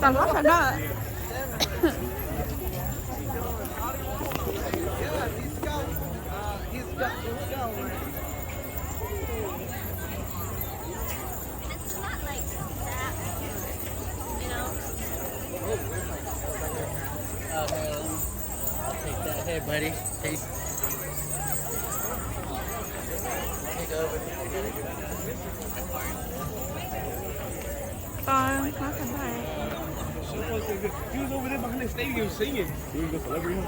Tam lab sawv no. Hey, buddy. Hey. Con có thành thầy. He was over there behind the stadium singing. He was a celebrity.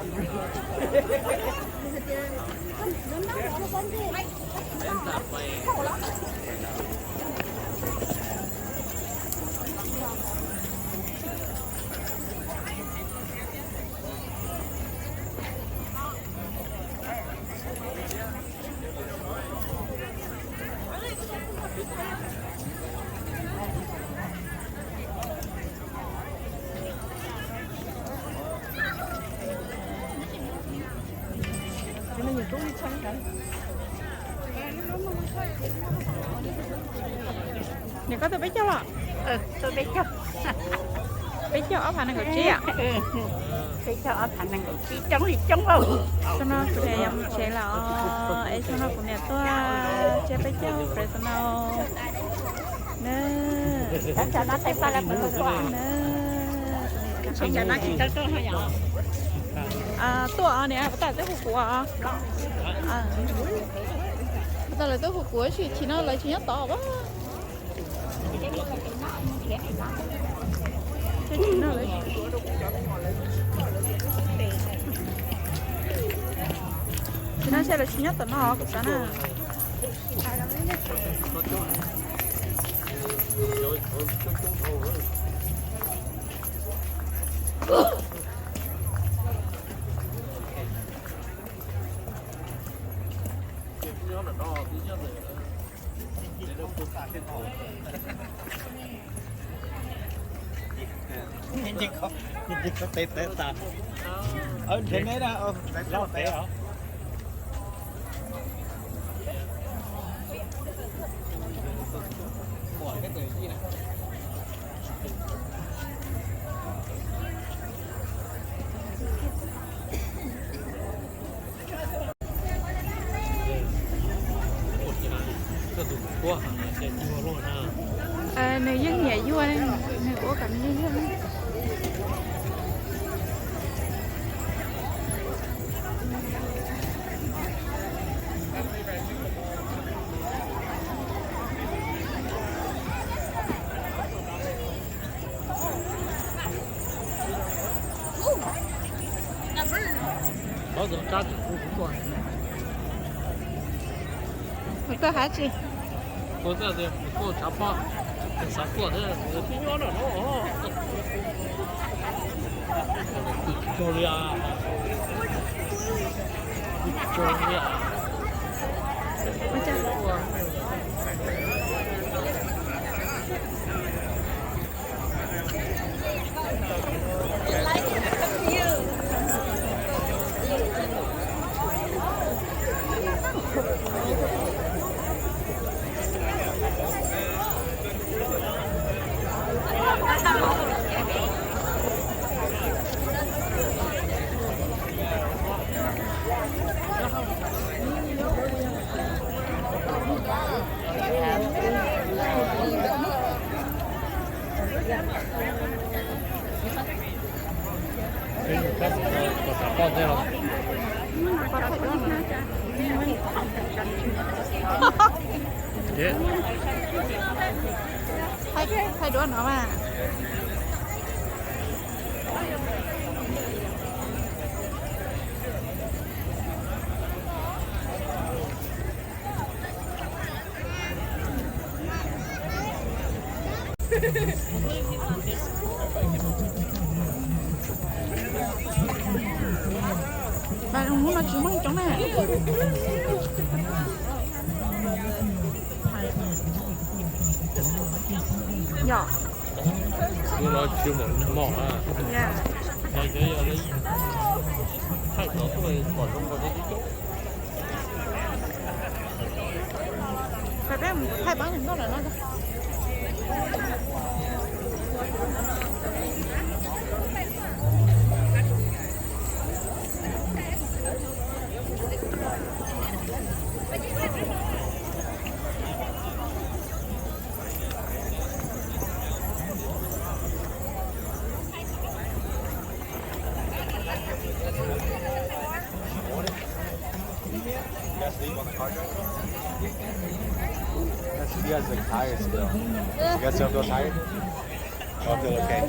Nws koj tua peb caug los? Tua peb caug. Peb caug ob phav nees nkaum tsib. Peb caug ob phav nees nkaum tsib, coob li coob lauj. Xyoo no kuv niam yuav mus tsev lawm os, es xyoo no kuv niam tuaj tsiab peb caug Fresno. Tuaj os niam, puas tas twb hu kuv. Puas tas lawv twb hu kuv, tsis, tsis no lawv tsis nyob tod a. Tsis no saib lawv tsis nyob tom no kuv xav na. Nws yeej nyiam yuag, nws ua kom nws yeej yuag. Mus tuaj hab tsi? Thaij duab no mas. Hnub no tsis muaj coob na. Yom. Hnub no tsis muaj neeg mom na. Thaij tod tuaj pom zoo nkaus li tib coob. Peb mus thaij pab nkauj lawm no. You guys leave on the car drive? Yes, you guys look tired still. You guys still feel tired? Y'all feel okay?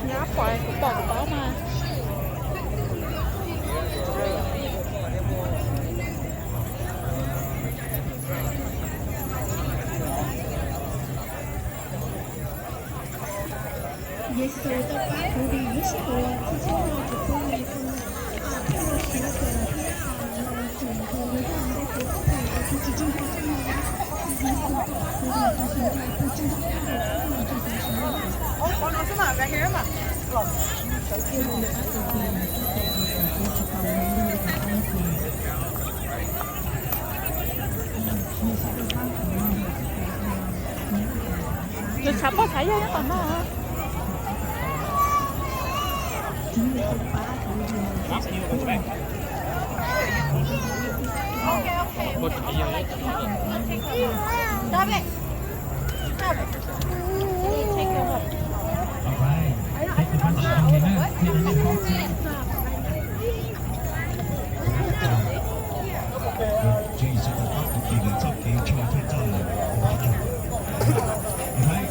Nyab pom kuv pom tau mas. Yexus tau pab kuv vim lub sij hawm txhua txhua tus phooj ywg, phooj ywg sawv daws thiab los tseem tus ntawd yog ntau tus phooj ywg uas kuv tsis tshua tau txog na. Yexus tau pab kuv vim kuv tus ntawd kuv tsis tau txog na. Nws tshav pob tshav yog nyob tom no.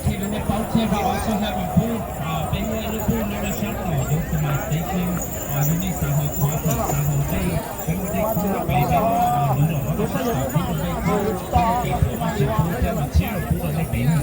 Thiab nej paub thiab, peb also have a booth, peb muaj ib lub booth nyob rau sab tom Yosemite Station, yog nej xav haus coffee, xav haus dej, peb muaj dej cool, peb muaj nws los rau sab tom, peb muaj dej cool, peb muaj dej cool, peb muaj chair cool rau nej pem na.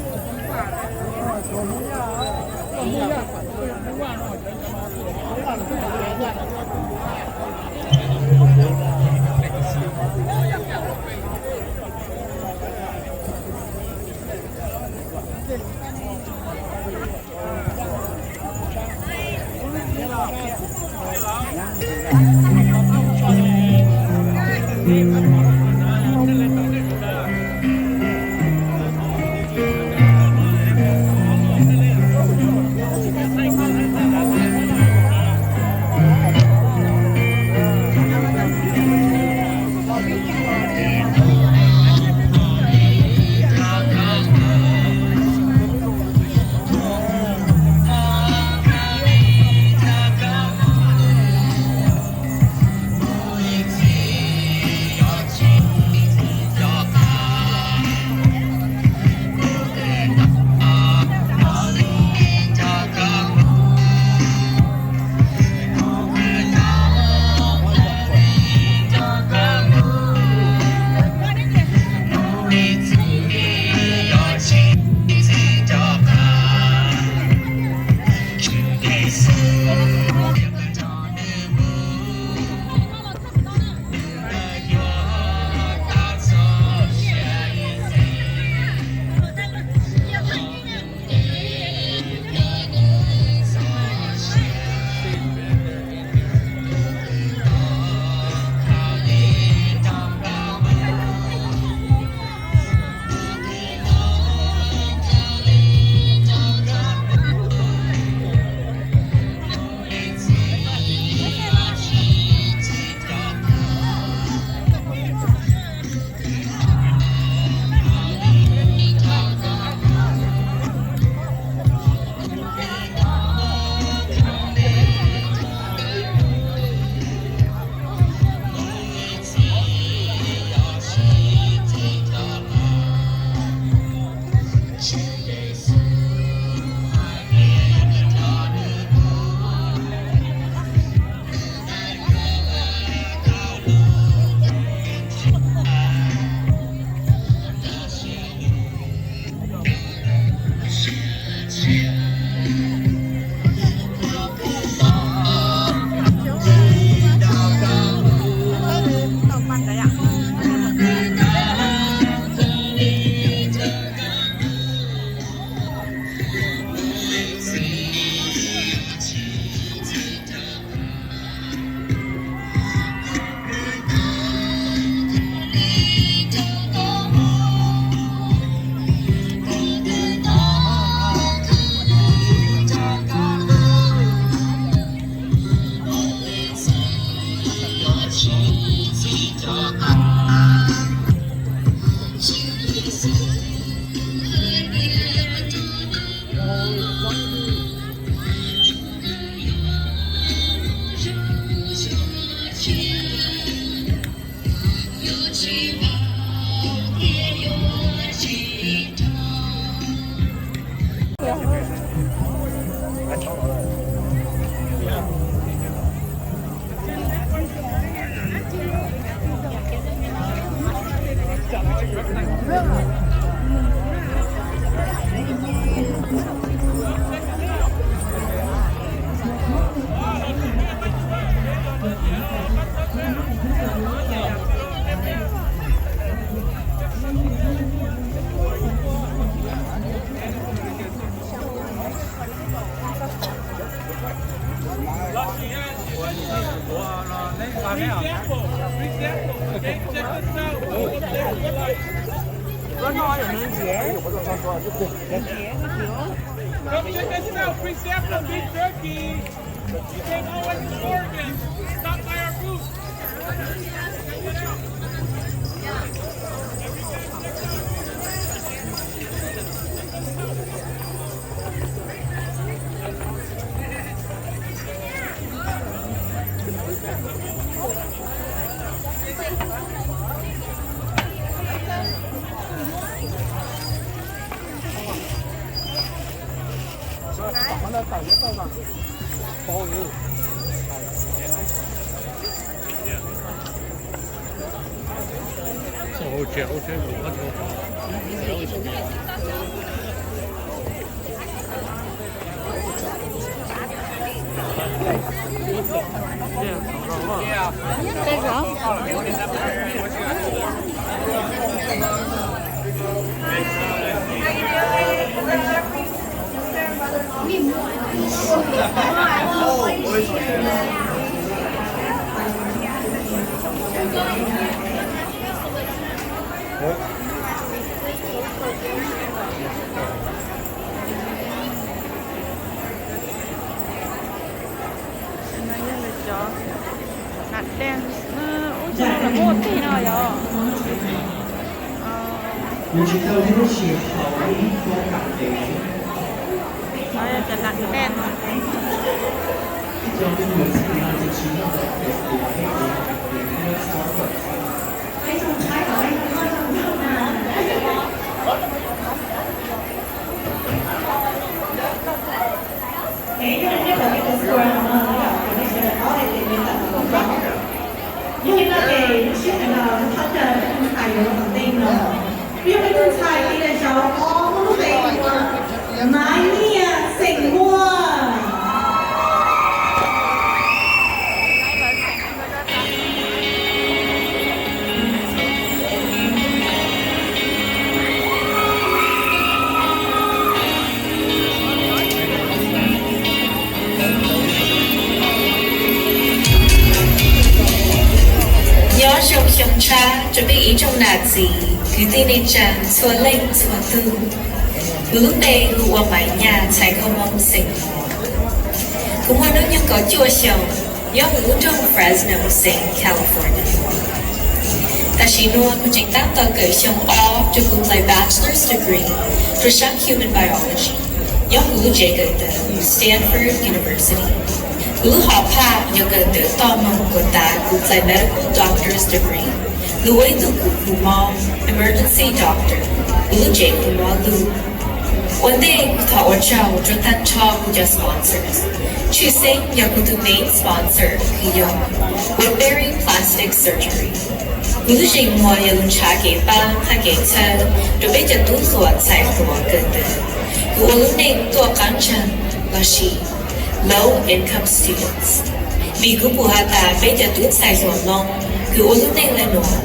Come check this out, free sample of beef jerky. You came all the way from Oregon. Stop by our booth. Cov nat dance, ub, cov no lawv muaj tib no yog. Cov nat dance. Yog li no ces lub sij hawm no thov caw tus ntxhais yuav tus ntej no, yog tus ntxhais tis daim zauv ob muaj lub npe hu ua Maiv Nyiaj xeem Muas. Nyob zoo xyoo tshab rau peb ib tsoom nam txiv kwv tij neej tsa txhua leej txhua tug. Kuv lub npe hu ua Maiv Nyiaj Txhais Nkauj Hmoob xeem Muas. Kuv muaj hnub nyoog kaum cuaj xyoos, nyob hauv lub nroog Fresno xeev California. Tam sim no kuv tseem tab tom kawm xyoo ob rau kuv play bachelor's degree rau sab human biology nyob hauv lub tsev kawm ntawv Stanford University. Kuv lub hom phaj yog kawm ntawv toj moog kuas tas kuv play medical doctor's degree, lug ua ib tug kws hu mob, emergency doctor, hauv lub tsev hu mob Luj. Ua ntej kuv thov ua tsaug rau tag nrho kuv cov sponsors, tshwj xeeb yog kuv tus main sponsor uas yog Woodbury Plastic Surgery. Kuv lub zeem muag yog lub ntshav kev pab hab kev txhawb rau peb cov tub hluas ntxhais hluas kawm ntawv, kuv ua lub neej tuaj qab ntseeg lossis low income students. Vim kuv pum has tas peb cov tub ntxhais hluas Moob kws ua lub neej le nuav,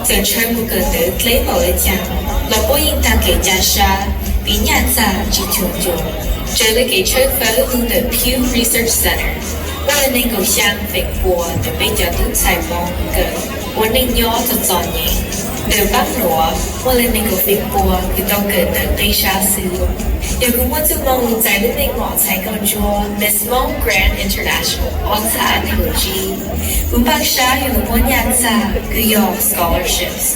txawm ntshaw mus kawm ntawv dleb npaum le caag los puab yeej taag kev ca sab, vim nyaj txag tsis cuag cua. Raws le kev tshawb fawb lug ntawm Pew Research Center, muaj le neeg nkaum xyaa feem pua ntawm peb cov tub ntxhais Moob kawm ua neej nyob txom txom nyem. Ntawm paab nuav muaj le neeg nkaum feem pua kws tau kawm ntawv qib sab xwb. Yog kuv muaj txuj moo lug txais lub meej mom ntxhais nkauj ntsuab Miss Hmong Grand International ob txhiab nees nkaum tsib, kuv npaaj sab yog lug muab nyaj txag kws yog scholarships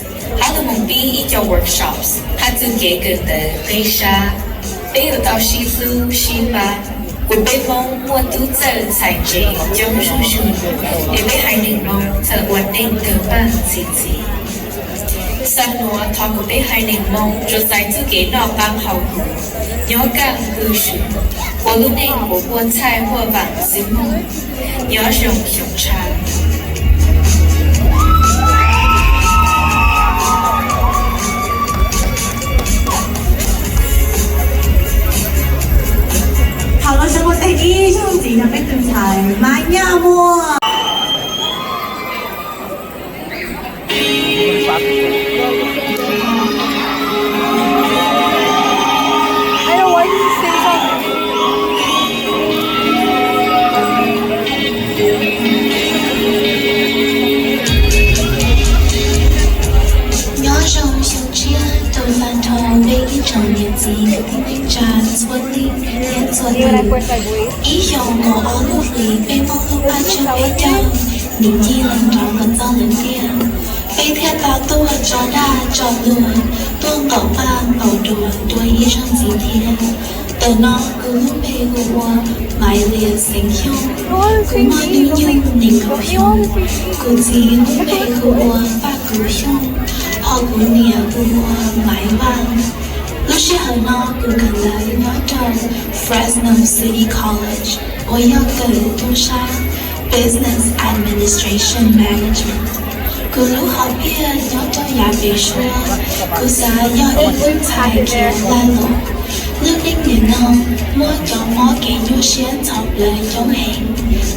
hab lug moog pib ib co workshops hab txuj kev kawm ntawv qib sab. Peb yuav tau sib hlub sib pab, kuas peb Moob muaj tub txawj ntxhais ntsev coob zuj zug, es peb haiv neeg Moob txawm ua neej kawg npaaj txi txiv. Xam nuav thov kuas peb haiv neeg Moob rua xaiv txuj kev noj qaab haus huv, nyob kaaj pw swm, ua lub neej uas huaj txhaij huaj vaam xwb mog. Nyob zoo xyoo tshaj. Thaum no sawv mus teg ib zaug ntxiv rau peb tus ntxhais Maiv Nyaj Muas. Nyob zoo xyoo tshiab rau tag nrho peb ib tsoom niam txiv kwv tij neej tsa txhua leej thiab txhua tus. Ib xyoos kaum ob lub hlis peb Moob lub paj tshiab peb caug, nws ncig lees nraud los txog lawm tiag. Peb thiaj tau tuaj tso dag tso luag, tuaj ntaus paj ntaus duas dua ib zaug ntxiv thiab. Ntawm no kuv lub npe hu ua Maiv Lias Xeev Xyooj, kuv muaj hnub nyoog nees nkaum xyoo. Kuv txiv lub npe hu ua Vaj Kuv Xyooj, ho kuv niam hu ua Maiv Vaj. Lub sij hawm no kuv kawm ntawv nyob rau Fresno City College uas yog kawm tub sab Business Administration Management. Kuv lub hom phiaj nyob rau yav pem suab, kuv xav yog ib tug ntxhais khiav lag luam. Lub neej nim no muaj cov mob kev nyuaj siab ntxhov plawv coob heev,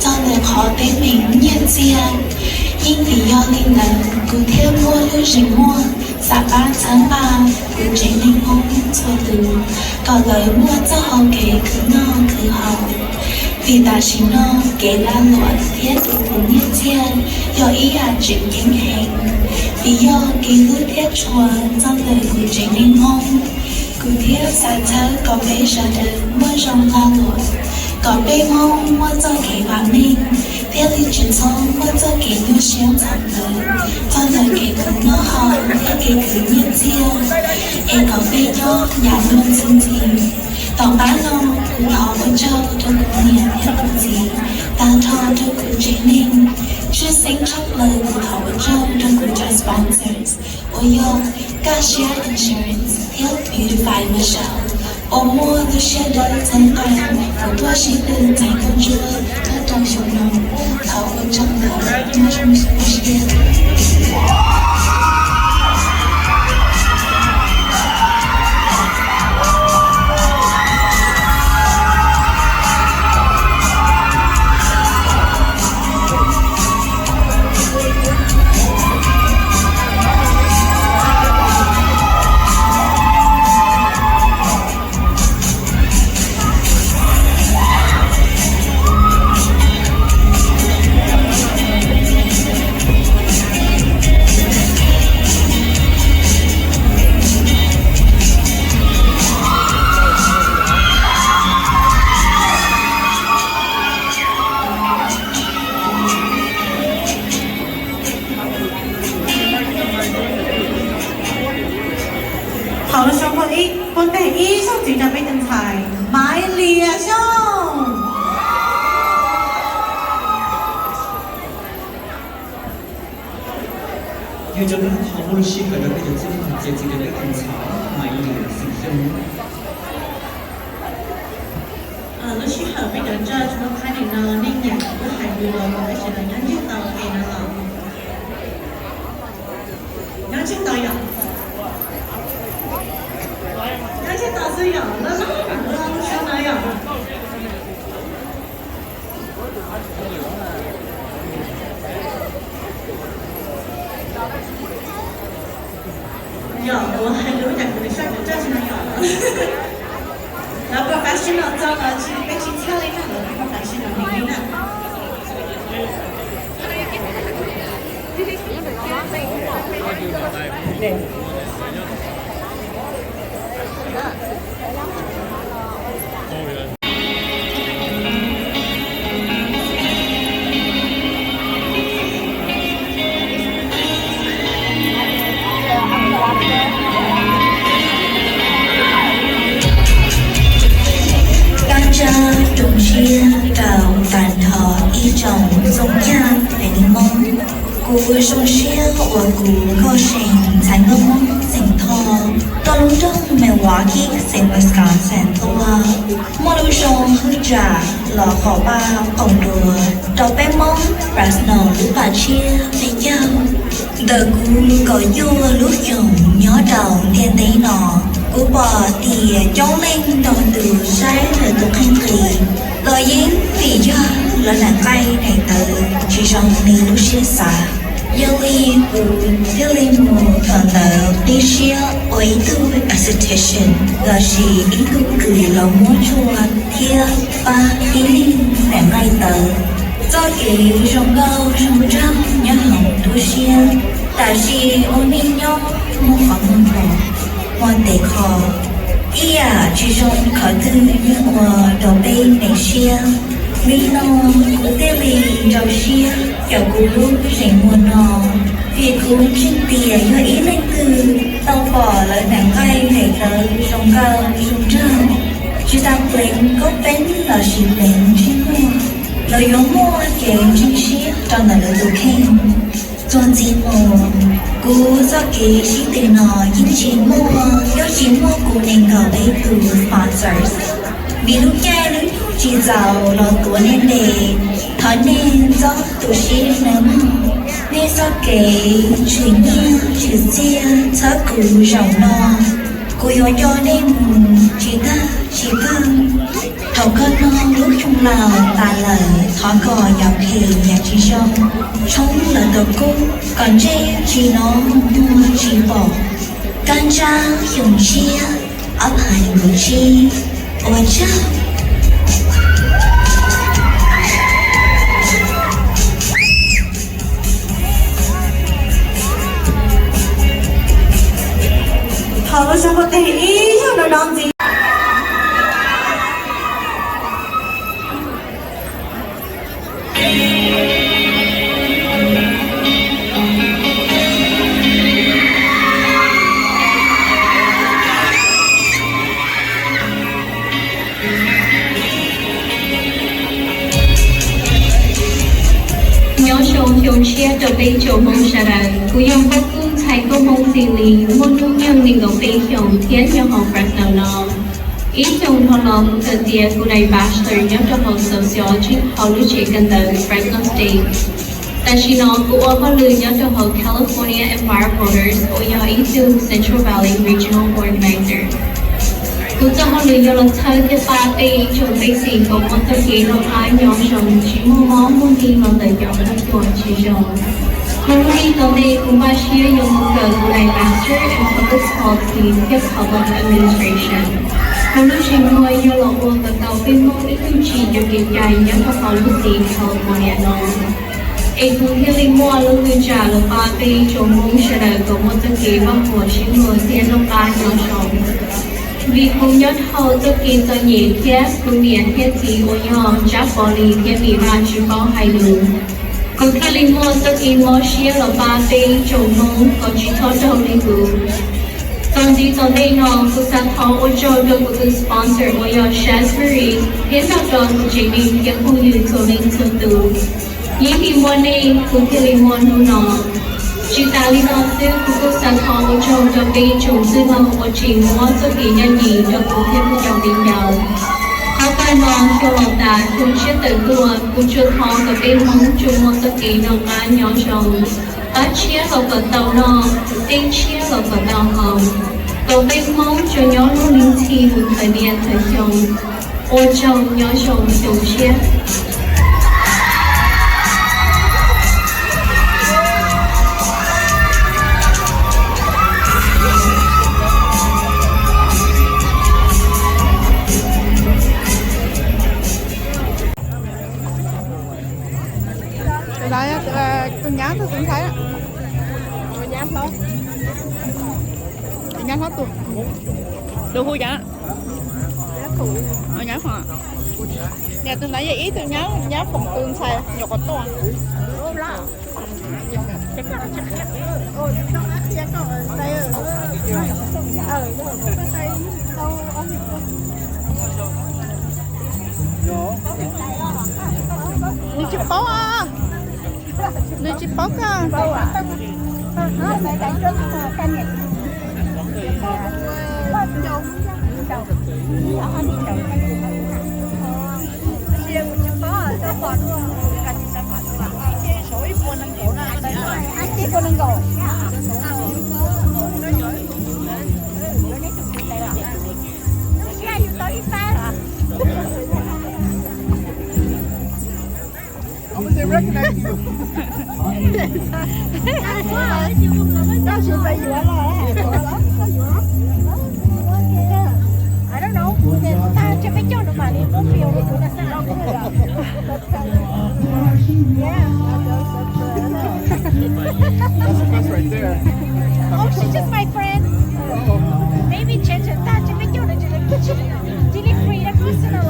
txog ntawm qhov teeb meem nyiaj txiag. Yeej vim yog li ntawd kuv thiaj muaj lub zeem muag xav pab txhawb nqa kuv tsev neeg Hmoob txhua tus kom lawv muaj txoj hau kev khwv noj khwv haus. Vim tam sim no kev lag luam thiab tus khwv nyiaj txiag yog ib yam tseem ceeb heev, vim yog kev hlub thiab tshua txog ntawm kuv tsev neeg Hmoob. Kuv thiaj xav txhawb kom peb sawv daws muaj zoo lag luam, kom peb Hmoob muaj txoj kev vam meej, thiaj li tsis txhob muaj txoj kev nyuaj siab ntxhov plawv txog ntawm kev khwv noj haus thiab kev khwv nyiaj txiag, es kom peb nyob yam luag ntxhi ntxhi. Tom qab no kuv thov ua tsaug rau kuv niam thiab kuv txiv, tag nrho rau kuv tsev neeg. Tshwj xeeb tshaj plaws kuv thov ua tsaug rau kuv cov sponsors uas yog Kaj Siab Insurance thiab Beautify Michelle uas muaj lub siab dawb txhawb nqa kuv tuaj sib tw ntxhais nkauj ntsuab nyob rau xyoo no. Thov ua tsaug ntau, nyob zoo xyoo tshiab. Thaum no sawv mus ib, pub teg ib zaug ntxiv rau peb tus ntxhais Maiv Lias Xyooj. Yog cov neeg qhov muaj lub sij hawm rau peb cov txij neej txiav txim rau peb tus ntxhais Maiv Lias Xeev Xyooj. Peb cov judge muab qhab nim no nej nyiam kuj hais dua, tab sis los nyob ntsiag to ua ke no los. Nyob ntsiag to yom. Nyob ntsiag to xwb yom, loj loj loj loj no yom. Yog ua hais lus cas kuv soj cov judge no yom. Lawv professional txog los tsis, peb tsis txhawj li na, lawv professional heev li na. Kab tsab rooj siab rau tag nrho ib tsoom txooj cag haiv neeg Hmoob. Kuv zoo siab uas kuv Nkauj See Ntxhais Nkauj Hmoob Xeem Thoj tuaj lub nroog Milwaukee xeev Wisconsin tuaj, muaj lub zoo hwj tsam los hom paj qoom dua rau peb Hmoob Fresno lub paj tshiab peb caug. Ntawm kuv kaum cuaj lub xyoos nyob rau ntiaj teb no, kuv pom tias coob leej ntau tus saib lawv tus kheej qis los yeej vim yog lawv daim nqaij daim tawv tsis zoo li lub siab xav. Yog li kuv thiaj li mus tom ntawd qib siab ua ib tug esthetician lossis ib tug kws los muab tshuaj thiab pab tib neeg daim nqaij tawv. Txoj kev zoo nkauj zoo nraug nyob hauv lub siab, tab sis ua neej nyob muaj qhov muag npog, muaj tes kho, ib yam tsis zoo qhov twg yeej ua rau peb me siab. Vim no kuv thiaj li rau siab cov kuv lub zeem muag no, vim kuv ntseeg tias yog ib leej twg tau pom lawv daim nqaij daim tawv zoo nkauj zoo nraug, tsis tas pleev koob peeb lossis pleev ntsej muag, lawv yuav muaj kev ntseeg siab rau ntawm lawv tus kheej. Txuas ntxiv mus, kuv txoj kev sib tw no yeej tsis muaj, yeej tsis muaj kuv nees nkaum peb tus sponsors. Vim lub caij lub nyoog tsis txaus los tuav nej ntes, thov nej txhob tu siab nawb mog. Nej txoj kev tshwm nyiaj tshwm txiaj txhawb kuv zaum no, kuv yuav coj nej mus tsis tag tsis kawg. Thaum koj noj lub xyoo laus tas lawm, thov kom yog phem yog tsis zoo, tshoob lawv tus kub kom ntsej tsis hnov muag tsis pom. Kab ntsab xyoo tshiab ob phav nees nkaum tsib, ua tsaug. Thov lub suab npuaj teg ib zaug no no ntxiv. Nyob zoo xyoo tshiab rau peb tsoom Hmoob sawv daws. Kuv yog Nkauj Kub Ntxhais Nkauj Hmoob Xis Lis, muaj hnub nyoog nees nkaum peb xyoos thiab nyob hauv Fresno no. Ib xyoos dhau los kuv txawm txiav kuv daim bachelor nyob rau hauv sociology hauv lub tsev kawm ntawv Fresno State. Tam sim no kuv ua hauj lwm nyob rau hauv California Enviropolitans uas yog ib tug Central Valley Regional Organizer. Kuv txoj hauj lwm yog los txhawb thiab pab peb ib tsoom pej xeem kom muaj txoj kev noj qab nyob zoo tsis muaj mob muaj nkeeg los ntawm cov khaub thuas tsis zoo. Hauv lub hli tom ntej kuv npaj siab yuav mus kawm kuv daim Master in Public Policy thiab Public Administration. Kuv lub zeem muag yog los ua kom tau peb Hmoob ib tug tsim cov kev cai nyob rau hauv lub teb chaws California no. Es kuv thiaj li muaj lub hwj tsam los pab peb tsoom Hmoob sawv daws kom muaj txoj kev vaj huam sib luag thiab noj qab nyob zoo. Vim kuv nyob dhau txoj kev txom nyem thiab kuv niam thiab txiv uas yog Tsab Pov Lis thiab Vim Vaj tsis paub hais lus, kuv thiaj li muaj txoj kev mob siab los pab peb tsoom Hmoob kom tsis txhob raug li kuv. Txuas ntxiv tom ntej no kuv xav thov ua tsaug rau kuv tus sponsor uas yog Shaz Marie thiab nrog rau kuv tsev neeg thiab phooj ywg txhua leej txhua tus. Yeej vim muaj nej kuv thiaj li muaj hnub no. Tsis tas li no xwb kuv kuj xav thov ua tsaug rau peb tsoom xib hwb uas tseem muab txoj kev ncaj ncees rau kuv thiab kuv cov viv ncaus. Paj Hmoob xyoo los tas xyoo tshiab tawm tuaj, kuv tsuas thov kom peb Hmoob tsuas muaj txoj kev noj qab nyob zoo, qab tshiab los kom tau noj, teb tshiab los kom tau haus, kom peb Hmoob tsuas nyob luag li ntxhi mus thawm niaj thawm xyoo. Ua tsaug, nyob zoo xyoo tshiab. Tus nyab tus ntxhais, tus nyab hlob tus, tus hu cas? Nyab Foom. Niam tus ntawd yog ib tug nyab, nyab Foom tus ntxhais nyuam qhuav tuaj. Nws tsis paub, nws tsis paub koj. Yes. Koj tsis tau yuav los? I don't know. Tag tsib peb caug no mam li muab piv rau kuv na. Yeah. That's the best right there. Oh, she's just my friend. Maybe change it. Tag tsib peb caug no, delivery, personal.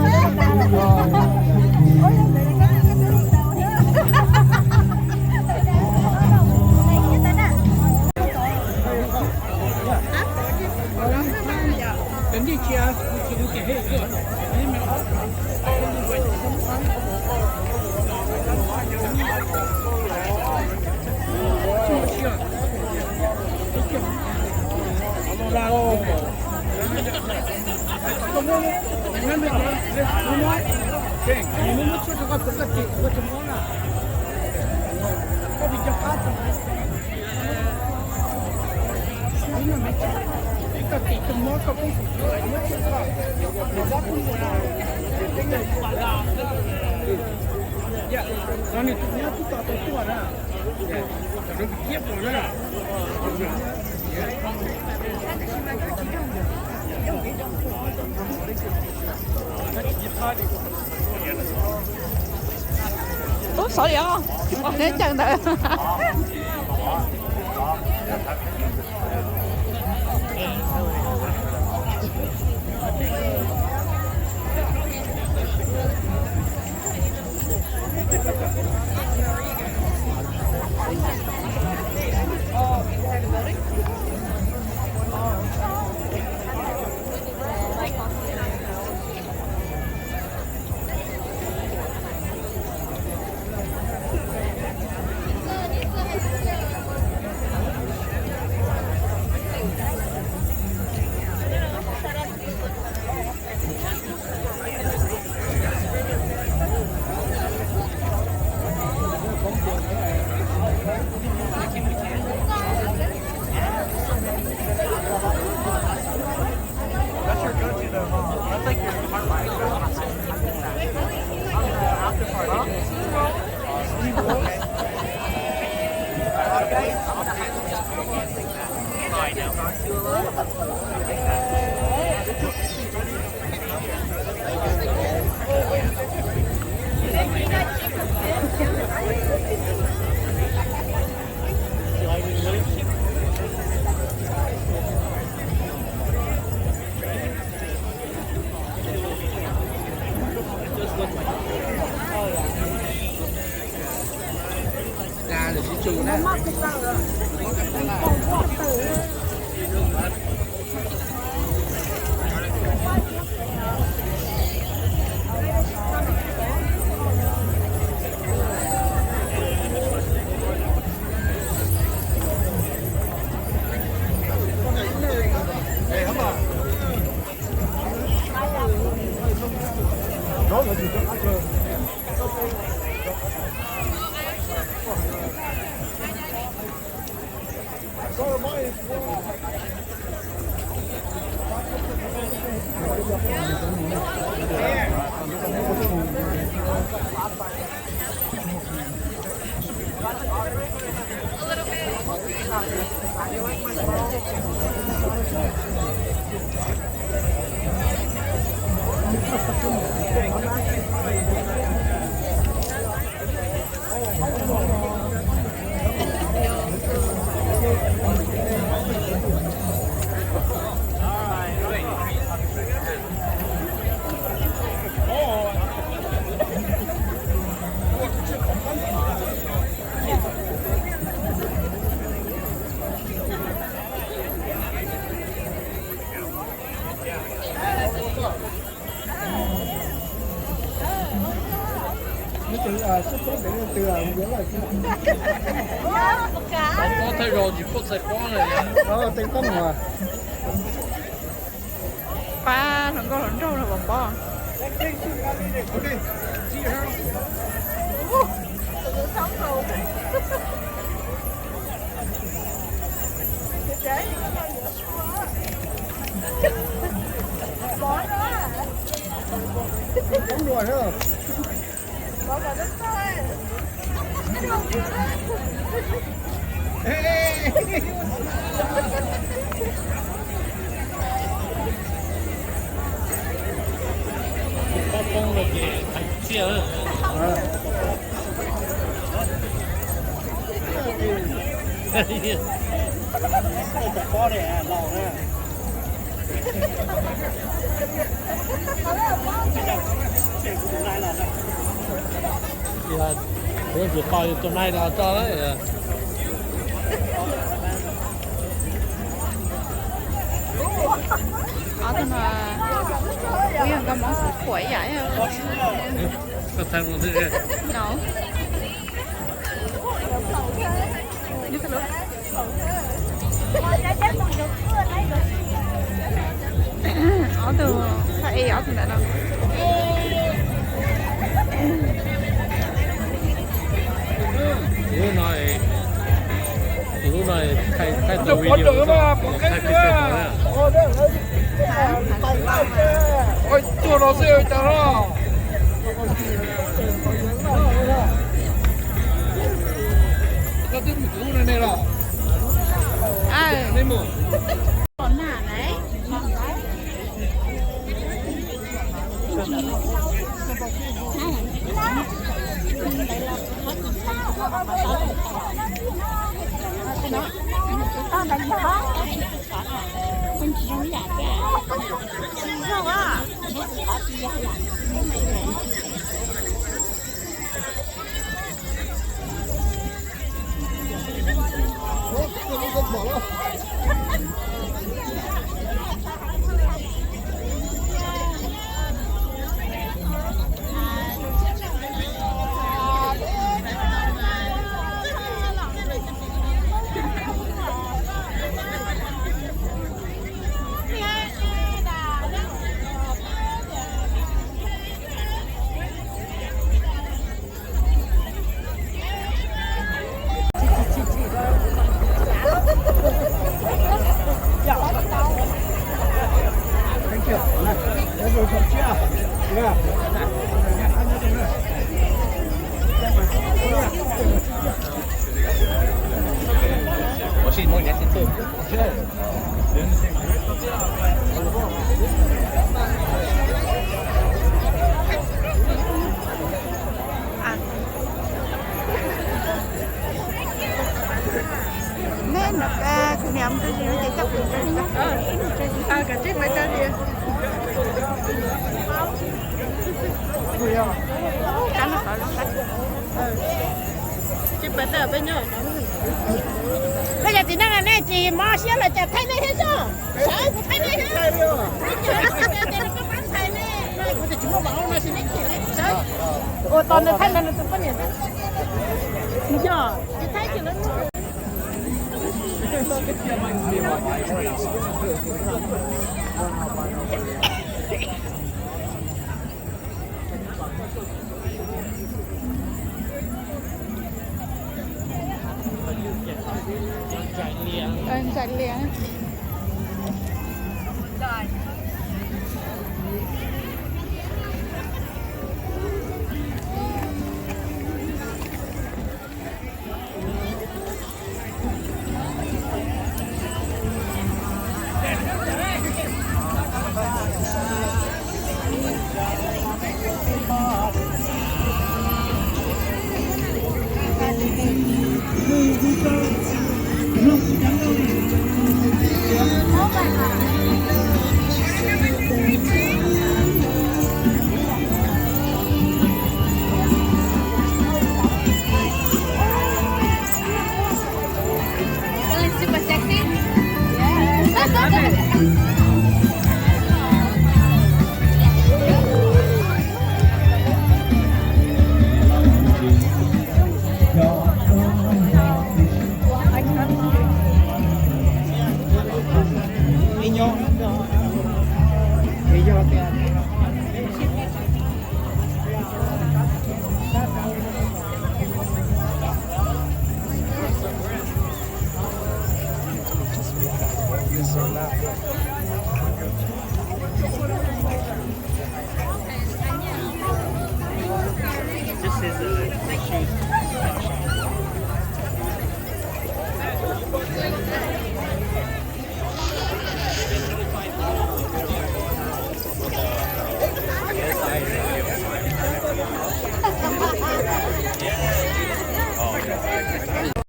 Ub, xov liam os, neb cawm ntawd. Pob thawj zaug tsis pob txhais pob na. Pab hluas nkauj hluas nraug los pom pob. Pob poob no ces hais tsiaj. Kuv tsis tau tus nai los tso lawm. Ob tug no kuj yog nkauj Hmoob xwb, phuam ib yam. No. Ob tug thaij ob tug ntawm no. Tus lub no, tus lub no thaij tau video, thaij picture no na. Oj, tuag los xwb cas no. Koj twb mus tus lub no ne los? Nej mus. Neb nov, kuv niam mus rau zis no ces coj kuv mus rau zis. Kav tsij pais rau zis. Koj yog txiv neej nej tsis mob siab los cas thaij nej thiab tso. Sawv kuv thaij nej thiab. Ua tau nws thaij ntawd nws tus poj niam. Yog tsis thaij ces lawv. Lias.